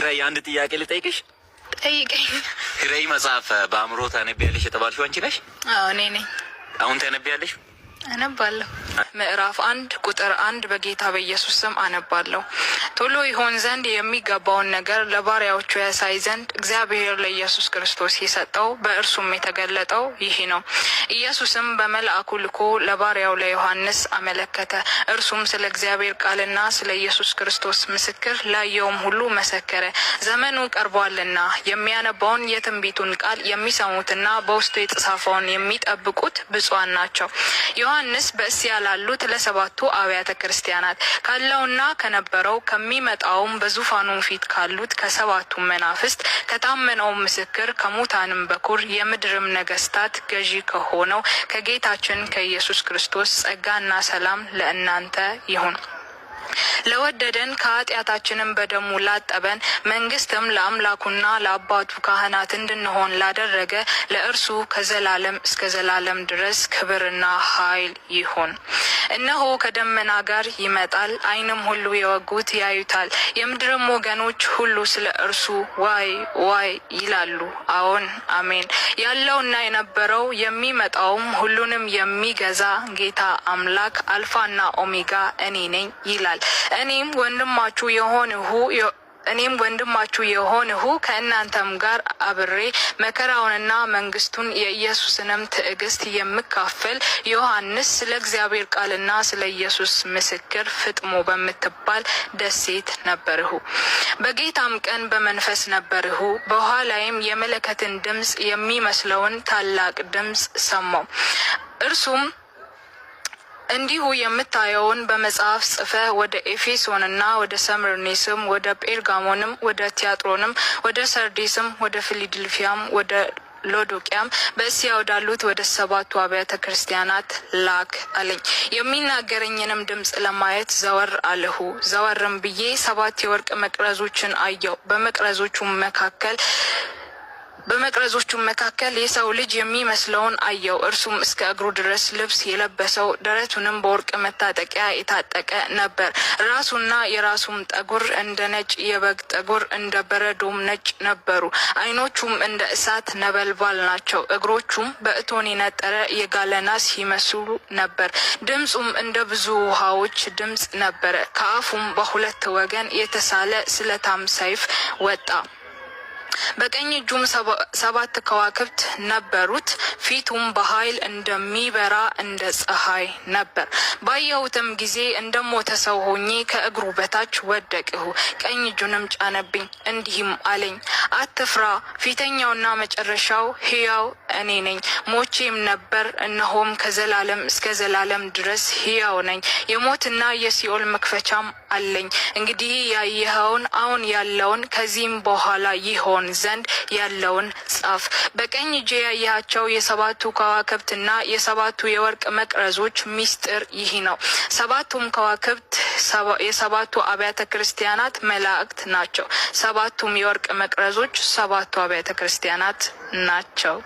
ራይ፣ አንድ ጥያቄ ልጠይቅሽ። ጠይቀኝ። ራይ መጽሐፍ በአእምሮ ታነቢያለሽ የተባልሽው አንቺ ነሽ? አዎ፣ እኔ ነኝ። አሁን ታነቢያለሽ? አነባለሁ። ምዕራፍ 1 ቁጥር 1፣ በጌታ በኢየሱስ ስም አነባለሁ። ቶሎ ይሆን ዘንድ የሚገባውን ነገር ለባሪያዎቹ ያሳይ ዘንድ እግዚአብሔር ለኢየሱስ ክርስቶስ የሰጠው፣ በእርሱም የተገለጠው ይህ ነው። ኢየሱስም በመልአኩ ልኮ ለባሪያው ለዮሐንስ አመለከተ። እርሱም ስለ እግዚአብሔር ቃልና ስለ ኢየሱስ ክርስቶስ ምስክር፣ ላየውም ሁሉ መሰከረ። ዘመኑ ቀርቧልና የሚያነባውን የትንቢቱን ቃል የሚሰሙትና በውስጡ የተጻፈውን የሚጠብቁት ብፁዓን ናቸው። ዮሐንስ በእስያ ላሉት ለሰባቱ አብያተ ክርስቲያናት፣ ካለውና ከነበረው ከሚመጣውም፣ በዙፋኑ ፊት ካሉት ከሰባቱ መናፍስት፣ ከታመነው ምስክር፣ ከሙታንም በኩር፣ የምድርም ነገስታት ገዢ ከሆነው ከጌታችን ከኢየሱስ ክርስቶስ ጸጋና ሰላም ለእናንተ ይሁን። ለወደደን፣ ከኃጢአታችንም በደሙ ላጠበን፣ መንግስትም ለአምላኩና ለአባቱ ካህናት እንድንሆን ላደረገ ለእርሱ ከዘላለም እስከ ዘላለም ድረስ ክብርና ኃይል ይሁን። እነሆ ከደመና ጋር ይመጣል፣ ዓይንም ሁሉ የወጉት ያዩታል፣ የምድርም ወገኖች ሁሉ ስለ እርሱ ዋይ ዋይ ይላሉ። አዎን፣ አሜን። ያለውና የነበረው የሚመጣውም ሁሉንም የሚገዛ ጌታ አምላክ አልፋና ኦሜጋ እኔ ነኝ ይላል። እኔም ወንድማችሁ የሆንሁ፣ ከእናንተም ጋር አብሬ መከራውንና መንግስቱን የኢየሱስንም ትዕግስት የምካፈል ዮሐንስ፣ ስለ እግዚአብሔር ቃልና ስለ ኢየሱስ ምስክር ፍጥሞ በምትባል ደሴት ነበርሁ። በጌታም ቀን በመንፈስ ነበርሁ። በኋላዬም የመለከትን ድምፅ የሚመስለውን ታላቅ ድምፅ ሰማሁ። እርሱም እንዲሁ የምታየውን በመጽሐፍ ጽፈህ ወደ ኤፌሶንና ወደ ሰምርኔስም፣ ወደ ጴርጋሞንም፣ ወደ ቲያጥሮንም፣ ወደ ሰርዴስም፣ ወደ ፊላደልፊያም፣ ወደ ሎዶቅያም፣ በእስያ ወዳሉት ወደ ሰባቱ አብያተ ክርስቲያናት ላክ አለኝ። የሚናገረኝንም ድምፅ ለማየት ዘወር አልሁ። ዘወርም ብዬ ሰባት የወርቅ መቅረዞችን አየሁ። በመቅረዞቹም መካከል የሰው ልጅ የሚመስለውን አየሁ። እርሱም እስከ እግሩ ድረስ ልብስ የለበሰው፣ ደረቱንም በወርቅ መታጠቂያ የታጠቀ ነበር። ራሱና የራሱም ጠጉር እንደ ነጭ የበግ ጠጉር፣ እንደ በረዶም ነጭ ነበሩ። ዓይኖቹም እንደ እሳት ነበልባል ናቸው። እግሮቹም በእቶን የነጠረ የጋለ ናስ ይመስሉ ነበር። ድምፁም እንደ ብዙ ውሃዎች ድምፅ ነበረ። ከአፉም በሁለት ወገን የተሳለ ስለታም ሰይፍ ወጣ። በቀኝ እጁም ሰባት ከዋክብት ነበሩት። ፊቱም በኃይል እንደሚበራ እንደ ፀሐይ ነበር። ባየሁትም ጊዜ እንደ ሞተ ሰው ሆኜ ከእግሩ በታች ወደቅሁ። ቀኝ እጁንም ጫነብኝ፣ እንዲህም አለኝ፣ አትፍራ፣ ፊተኛውና መጨረሻው ሕያው እኔ ነኝ። ሞቼም ነበር፣ እነሆም ከዘላለም እስከ ዘላለም ድረስ ሕያው ነኝ። የሞትና የሲኦል መክፈቻም አለኝ። እንግዲህ ያየኸውን፣ አሁን ያለውን፣ ከዚህም በኋላ ይሆን ዘንድ ያለውን ጻፍ። በቀኝ እጄ ያየሃቸው የሰባቱ ከዋክብትና የሰባቱ የወርቅ መቅረዞች ሚስጥር ይህ ነው። ሰባቱም ከዋክብት የሰባቱ አብያተ ክርስቲያናት መላእክት ናቸው። ሰባቱም የወርቅ መቅረዞች ሰባቱ አብያተ ክርስቲያናት ናቸው።